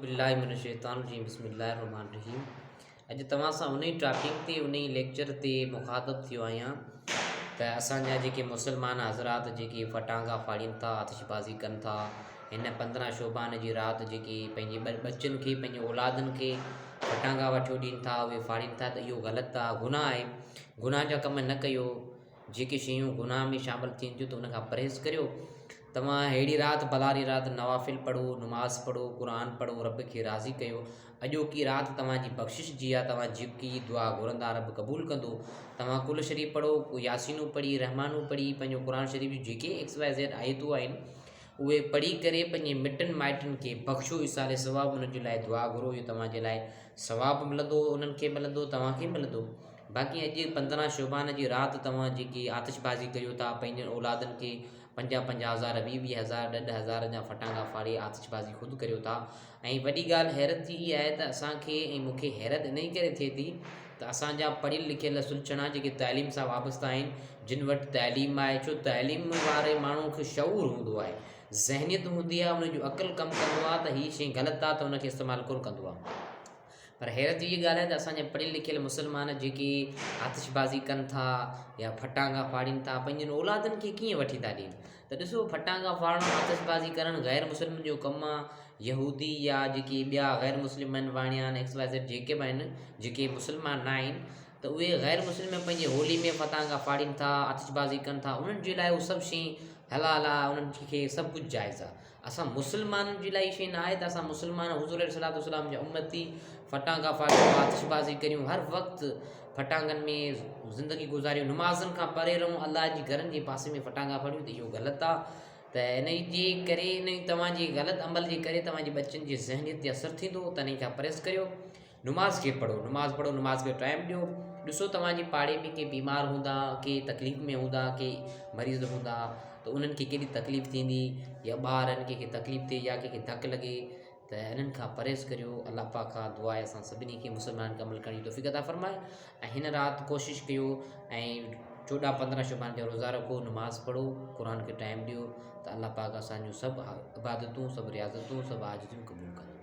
بالله من الشيطان الرجيم بسم الله الرحمن الرحيم اڄ توهان سان انهي ٽاپڪ تي انهي ليڪچر تي مخاطب ٿيو آهيان ته اسان جا جيڪي مسلمان حضرات جيڪي ڦٽانگا ڦاڙين ٿا آتش بازي ڪن ٿا هن 15 شعبان جي رات جيڪي پنهنجي ٻچن کي پنهنجي اولادن کي ڦٽانگا وٺيو ڏين ٿا اهي ڦاڙين ٿا ته اهو غلط آهي گناهه آهي گناهه جا ڪم نه ڪيو جيڪي شيون گناهه ۾ شامل ٿين ٿيون ته ان کان پرهيز ڪريو. توهان ههڙي رات ڀلاري رات نوافل پڙهو، نماز پڙهو، قرآن پڙهو، رب کي راضي ڪيو. اڄوڪي رات توهان جي بخشش جي آ، توهان جيڪي دعا گهرندا رب قبول ڪندو. توهان قل شريف پڙهو، ياسينون پڙهي، رحمانون پڙهي، پنهنجو قرآن شريف جون جيڪي ايڪس وائي زيڊ آيتون آهن اهي پڙهي ڪري پنهنجي مٽن مائٽن کي بخشو ايصال ثواب انهن جي لاء دعا گهرو اهو توهان جي لاء ثواب ملندو انهن کي ملندو توهان کي ملندو. باقي اڄ 15 شعبان جي رات توهان جيڪي آتش بازي ڪريو ٿا پنهنجن اولادن کي پنجاهه پنجاهه هزار ويهه ويهه هزار ڏهه ڏهه هزار جا ڦٽانگا ڦاڙي آتش بازي خود ڪريو ٿا ۽ وڏي ڳالهه حيرت جي اها آهي ته اسان کي ۽ مون کي حيرت انهي ڪري ٿئي ٿي ته اسان جا پڙهيل لکيل سلڇڻا جيڪي تعليم سان وابسته آهن جن وٽ تعليم آهي ڇو تعليم واري ماڻهو کي شعور هوندو آهي ذهنيت هوندي آهي ان جو عقل ڪم ڪندو آهي ته هي شيء غلط آهي ته ان کي استعمال ڪونه ڪندو آهي پر حيرت جي اها ڳالهه آهي ته اسان جا پڙهيل لکيل مسلمان جيڪي آتش بازي ڪن ٿا يا ڦٽانگا ڦاڙين ٿا پنهنجن اولادن کي ڪيئن وٺي ٿا ڏين ته ڏسو ڦٽانگا ڦاڙڻ آتش بازي ڪرڻ غير مسلمن جو ڪم آهي يهودي يا جيڪي ٻيا غير مسلم آهن واڻيا آهن ايڪس وائي زيڊ جيڪي به آهن جيڪي مسلمان نه آهن ته اهي غير مسلم پنهنجي هولي ۾ فتانگا ڦاڙين ٿا آتش بازي ڪن ٿا انهن جي لاء اهو سڀ شيء حلال آهي انهن کي سڀ ڪجهه جائز آهي اسان مسلمانن جي لاء هي شيء نه آهي ته اسان مسلمان حضور عليه الصلوة والسلام جا امتي ڦٽانگا ڦاڙيون آتش بازي ڪريون هر وقت ڦٽانگن ۾ زندگي گذاريون نمازن کان پري رهون الله جي گهرن جي پاسي ۾ ڦٽانگا ڦاڙيون ته اهو غلط آهي ته ان جي ڪري ان توهان جي غلط عمل جي ڪري توهان جي ٻچن جي ذهنيت تي اثر ٿيندو ته ان کان پرهيز ڪريو نماز کي پڙهو نماز پڙهو نماز کي ٽائيم ڏيو ڏسو توهان جي پاڙي ۾ ڪي بيمار هوندا ڪي تڪليف ۾ هوندا ڪي مريض هوندا ته انهن کي ڪيڏي تڪليف ٿيندي يا ٻارن کي ڪي تڪليف ٿئي يا ڪنهن کي ڌڪ لڳي ته انهن کان پرهيز ڪريو الله پاڪ کان دعا آهي اسان سڀني کي مسلمانن کي عمل ڪرڻ جي توفيق عطا فرمائي ۽ هن رات ڪوشش ڪيو ۽ 14 15 شعبان جا روزا رکو نماز پڙهو قرآن کي ٽائيم ڏيو ته الله پاڪ اسان جون سڀ عبادتون سڀ رياضتون سڀ عاجزيون قبول ڪندو.